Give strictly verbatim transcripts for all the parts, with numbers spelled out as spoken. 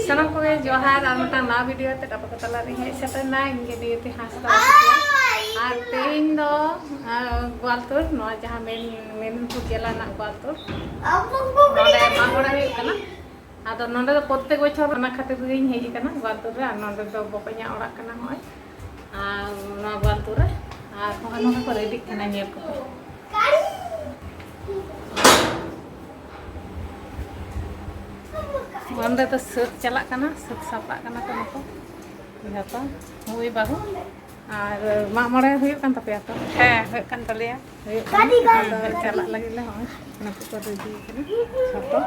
ᱥᱟᱱᱟᱢ ᱠᱚᱜᱮ ᱡᱚᱦᱟᱨ, ᱟᱨ ᱢᱤᱫᱴᱟᱝ ᱱᱟᱣᱟ ᱵᱷᱤᱰᱤᱭᱳ ᱛᱮ ᱟᱯᱮ ᱠᱚ ᱛᱟᱞᱟ ᱨᱤᱧ ᱦᱮᱡ ᱥᱮᱴᱮᱨ ᱮᱱᱟ᱾ ᱤᱧ ᱜᱮ ᱱᱤᱭᱚᱛᱤ ᱦᱟᱸᱥᱫᱟ ᱚᱯᱷᱤᱥᱤᱭᱟᱞ᱾ ᱟᱨ ᱛᱮᱦᱮᱧ ᱫᱚ, ᱟᱨ, ᱜᱳᱣᱟᱞᱛᱳᱲ, ᱱᱚᱣᱟ ᱡᱟᱦᱟᱸ ᱢᱮᱱ, ᱢᱮᱫᱤᱱᱯᱩᱨ ᱡᱮᱞᱟ ᱨᱮᱱᱟᱜ ᱜᱳᱣᱟᱞᱛᱳᱲ, ᱱᱚᱰᱮ ᱢᱟᱜ ᱢᱚᱬᱮ ᱦᱩᱭᱩᱜ ᱠᱟᱱᱟ᱾ ᱟᱫᱚ ᱱᱚᱰᱮ ᱫᱚ ᱯᱨᱚᱛᱛᱮᱠ ᱵᱚᱪᱷᱚᱨ, ᱚᱱᱟ ᱠᱷᱟᱹᱛᱤᱨ ᱜᱤᱧ ᱦᱮᱡ ᱟᱠᱟᱱᱟ ᱜᱳᱣᱟᱞᱛᱳᱲ ᱨᱮ᱾ ᱟᱨ ᱱᱚᱰᱮ ᱫᱚ ᱵᱚᱠᱚᱧᱟᱜ ᱚᱲᱟᱜ ᱠᱟᱱᱟ ᱱᱚᱜᱼᱚᱭ᱾ ᱟᱨ ᱱᱚᱣᱟ ᱜᱳᱣᱟᱞᱛᱳᱲ ᱨᱮ, ᱟᱨ ᱦᱚᱸᱜᱼᱚᱭ ᱱᱚᱰᱮ ᱠᱚ ᱨᱮᱰᱤᱜ ᱠᱟᱱᱟ, ᱧᱮᱞ ᱠᱚᱯᱮ᱾ ᱚᱸᱰᱮ ᱫᱚ ᱥᱟᱹᱛ ᱪᱟᱞᱟᱜ ᱠᱟᱱᱟ, ᱥᱟᱹᱛ ᱥᱟᱯᱲᱟᱜ ᱠᱟᱱᱟ ᱠᱚ ᱱᱩᱠᱩ ᱡᱷᱚᱛᱚ, ᱢᱟᱹᱭ ᱵᱟᱹᱵᱩ᱾ ᱟᱨ ᱢᱟᱜ ᱢᱚᱬᱮ ᱦᱩᱭᱩᱜ ᱠᱟᱱ ᱛᱟᱯᱮᱭᱟ ᱛᱚ? ᱦᱮᱸ, ᱦᱩᱭᱩᱜ ᱠᱟᱱ ᱛᱟᱞᱮᱭᱟ᱾ ᱦᱩᱭᱩᱜ ᱠᱟᱱᱟ᱾ ᱟᱫᱚ ᱪᱟᱞᱟᱜ ᱞᱟᱹᱜᱤᱫ ᱞᱮ, ᱦᱚᱸᱜᱼᱚᱭ ᱱᱩᱠᱩ ᱠᱚ ᱨᱮᱰᱤ ᱠᱟᱱᱟ ᱡᱷᱚᱛᱚ᱾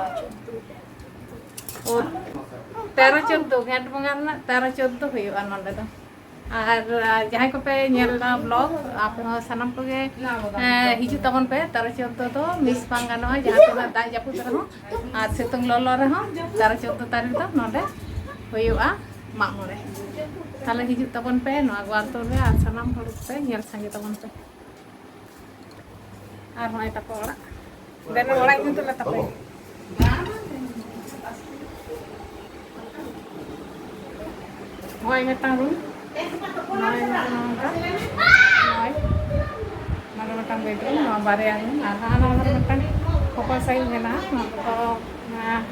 ᱳ, ᱛᱮᱨᱚ ᱪᱳᱫᱽᱫᱳ, ᱜᱷᱮᱸᱴ ᱵᱚᱸᱜᱟ ᱨᱮᱱᱟᱜ ᱛᱮᱨᱚ ᱪᱳᱫᱽᱫᱳ ᱦᱩᱭᱩᱜᱼᱟ ᱱᱚᱰᱮ ᱫᱚ᱾ ᱟᱨ, ᱟᱨ ᱡᱟᱦᱟᱸᱭ ᱠᱚᱯᱮ ᱧᱮᱞ ᱮᱫᱟ ᱵᱞᱚᱜ, ᱟᱯᱮ ᱦᱚᱸ ᱥᱟᱱᱟᱢ ᱠᱚᱜᱮ, ᱮᱸ, ᱦᱤᱡᱩᱜ ᱛᱟᱵᱚᱱ ᱯᱮ᱾ ᱛᱮᱨᱚ ᱪᱳᱫᱽᱫᱳ ᱫᱚ ᱢᱤᱥ ᱵᱟᱝ ᱜᱟᱱᱚᱜᱼᱟ, ᱡᱟᱦᱟᱸ ᱛᱤᱱᱟᱹᱜ ᱫᱟᱜ ᱡᱟᱹᱯᱩᱫ ᱨᱮᱦᱚᱸ ᱟᱨ ᱥᱤᱛᱩᱝ ᱞᱚᱞᱚ ᱨᱮᱦᱚᱸ᱾ ᱛᱮᱨᱚ ᱪᱳᱫᱽᱫᱳ ᱛᱟᱹᱨᱤᱠᱷ ᱫᱚ ᱱᱚᱰᱮ ᱦᱩᱭᱩᱜᱼᱟ ᱢᱟᱜ ᱢᱚᱬᱮ᱾ ᱛᱟᱦᱞᱮ ᱦᱤᱡᱩᱜ ᱛᱟᱵᱚᱱ ᱯᱮ ᱱᱚᱣᱟ ᱜᱳᱣᱟᱞᱛᱳᱲ ᱨᱮ, ᱟᱨ ᱥᱟᱱᱟᱢ ᱦᱚᱲ ᱯᱮ ᱧᱮᱞ ᱥᱟᱸᱜᱮ ᱛᱟᱵᱚᱱ ᱯᱮ᱾ ᱟᱨ ᱦᱚᱸᱜᱼᱚᱭ ᱛᱟᱠᱚ ᱚᱲᱟᱜ᱾ ᱫᱮᱱ ᱚᱲᱟᱜ ᱤᱧ ᱩᱫᱩᱜ ᱞᱮ ᱛᱟᱯᱮ᱾ ᱱᱚᱜᱼᱚᱭ ᱢᱤᱫᱴᱟᱝ ᱨᱩᱢ᱾ ᱱᱚᱜᱼᱚᱭ ᱱᱚᱜᱼᱚ ᱱᱚᱝᱠᱟ᱾ ᱱᱚᱜᱼᱚᱭ᱾ ᱱᱚᱰᱮ ᱢᱤᱫᱴᱟᱝ ᱵᱮᱰᱨᱩᱢ, ᱱᱚᱣᱟ ᱵᱟᱨᱭᱟ ᱨᱩᱢ᱾ ᱟᱨ ᱦᱟᱱᱟ ᱱᱚᱣᱟ ᱫᱷᱟᱨᱮ ᱢᱤᱫᱴᱟᱝ ᱠᱚᱯᱟ ᱥᱟᱭᱤᱡ ᱢᱮᱱᱟᱜᱼᱟ᱾ ᱱᱚᱣᱟ ᱫᱚ, ᱟᱸ,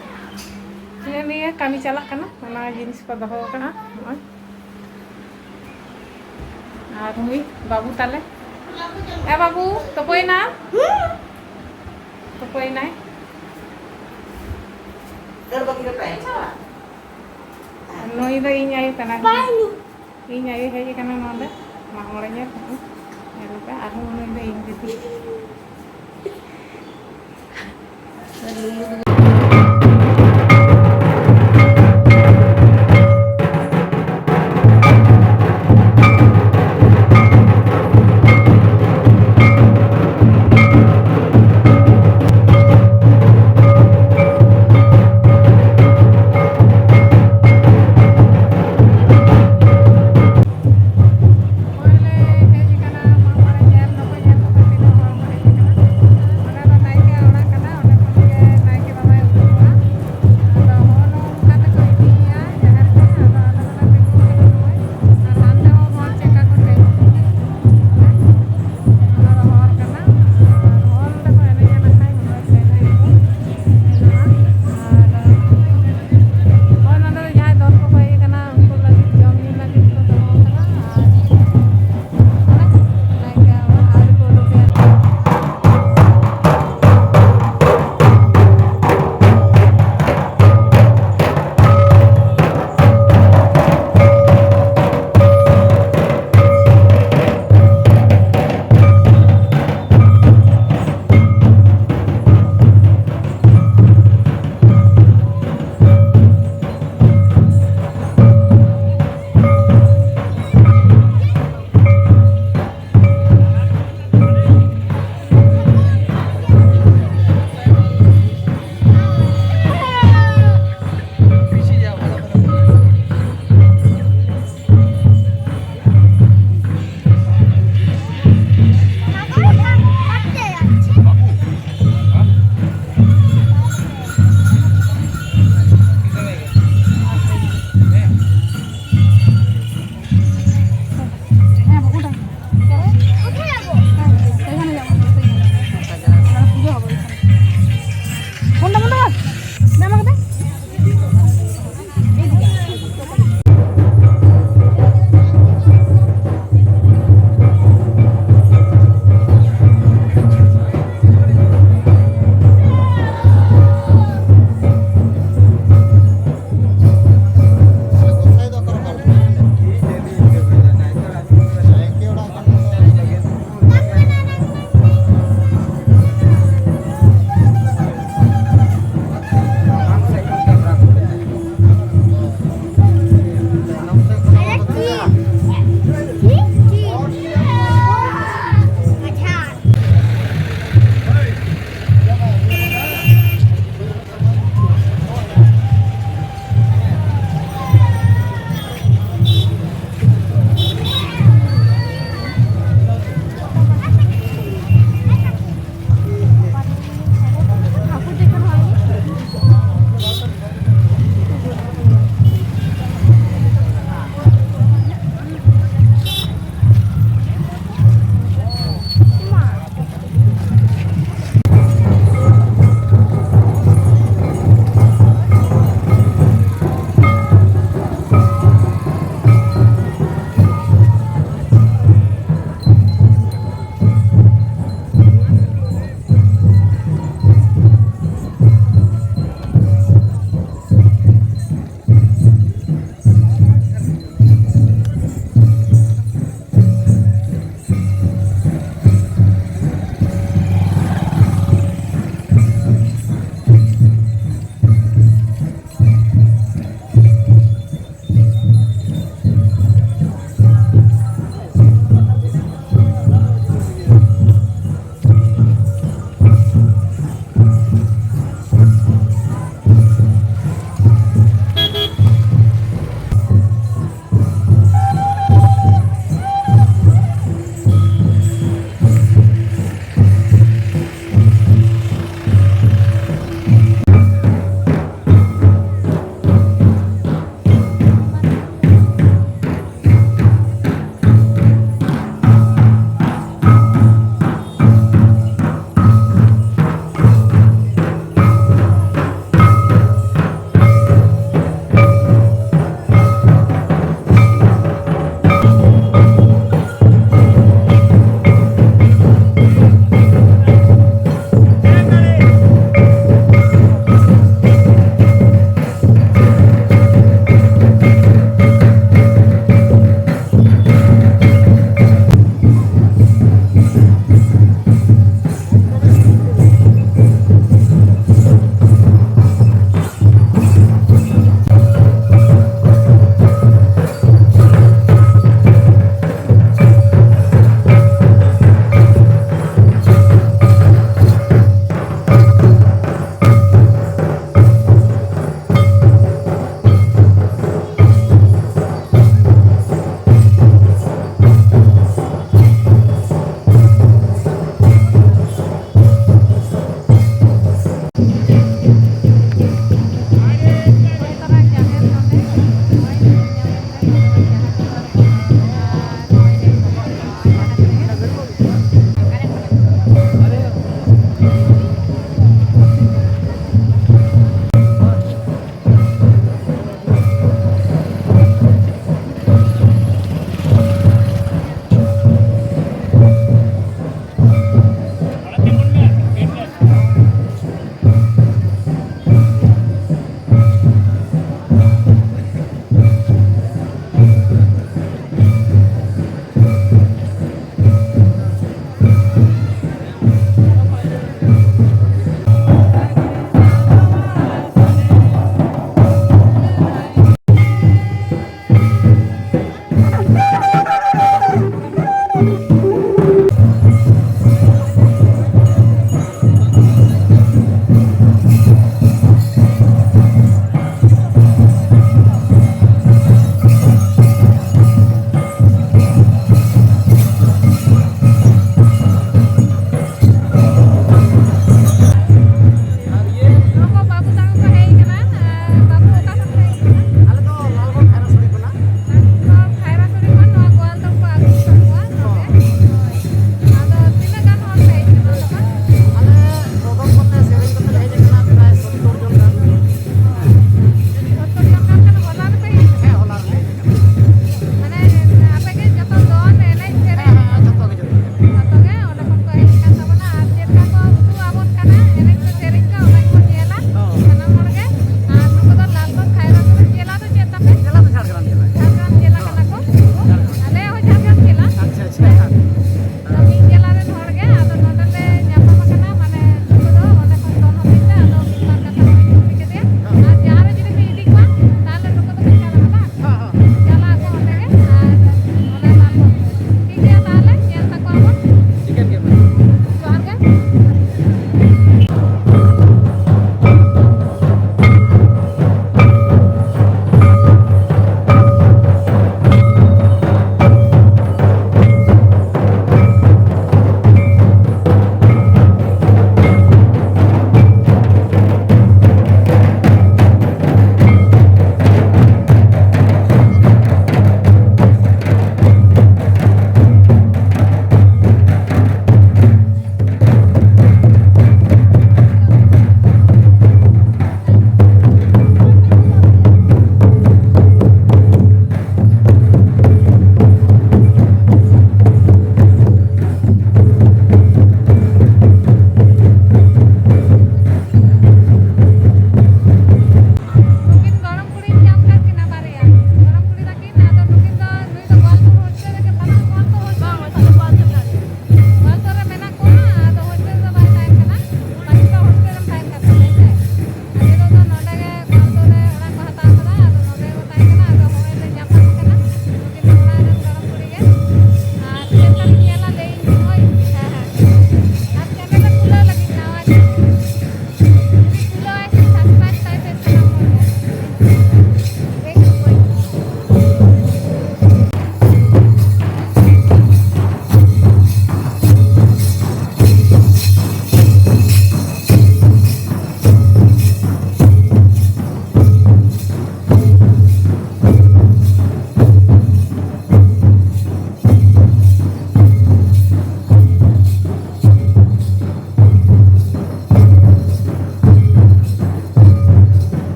ᱱᱤᱭᱟᱹ, ᱱᱤᱭᱟᱹ ᱠᱟᱹᱢᱤ ᱪᱟᱞᱟᱜ ᱠᱟᱱᱟ, ᱚᱱᱟ ᱡᱤᱱᱤᱥ ᱠᱚ ᱫᱚᱦᱚ ᱟᱠᱟᱫᱼᱟ᱾ ᱱᱚᱜᱼᱚᱭ᱾ ᱟᱨ ᱱᱩᱭ ᱵᱟᱹᱵᱩ ᱛᱟᱞᱮ᱾ ᱮ ᱵᱟᱹᱵᱩ, ᱛᱩᱯᱩᱭᱮᱱᱟ? ᱛᱩᱯᱩᱭᱮᱱᱟᱭ? ᱱᱩᱭ ᱫᱚ ᱤᱧ ᱟᱭᱳ ᱠᱟᱱᱟᱭ᱾ ᱤᱧ ᱟᱭᱳ ᱦᱮᱡ ᱟᱠᱟᱱᱟ ᱱᱚᱰᱮ ᱢᱟᱜ ᱢᱚᱬᱮ ᱧᱮᱞ᱾ ᱧᱮᱞ ᱯᱮ, ᱟᱨᱦᱚᱸ ᱱᱩᱭ ᱫᱚ ᱤᱧ ᱫᱤᱫᱤ᱾ ᱱᱚᱜᱼᱚᱭ ᱞᱮ ᱦᱮᱡ ᱟᱠᱟᱱᱟ ᱢᱟᱜ ᱢᱚᱬᱮ ᱧᱮᱞ᱾ ᱱᱚᱜᱼᱚᱭ ᱧᱮᱞ ᱠᱚᱯᱮ ᱛᱤᱱᱟᱹᱜ ᱦᱚᱲ ᱠᱚ ᱦᱮᱡ ᱟᱠᱟᱱᱟ᱾ ᱚᱸᱰᱮ ᱫᱚ ᱱᱟᱭᱠᱮ ᱚᱲᱟᱜ ᱠᱟᱱᱟ, ᱚᱸᱰᱮ ᱠᱷᱚᱱ ᱜᱮ ᱱᱟᱭᱠᱮ ᱵᱟᱵᱟ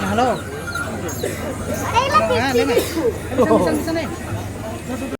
ᱦᱮᱞᱳ᱾ ᱦᱮᱸ, ᱞᱟᱹᱭ ᱢᱮ᱾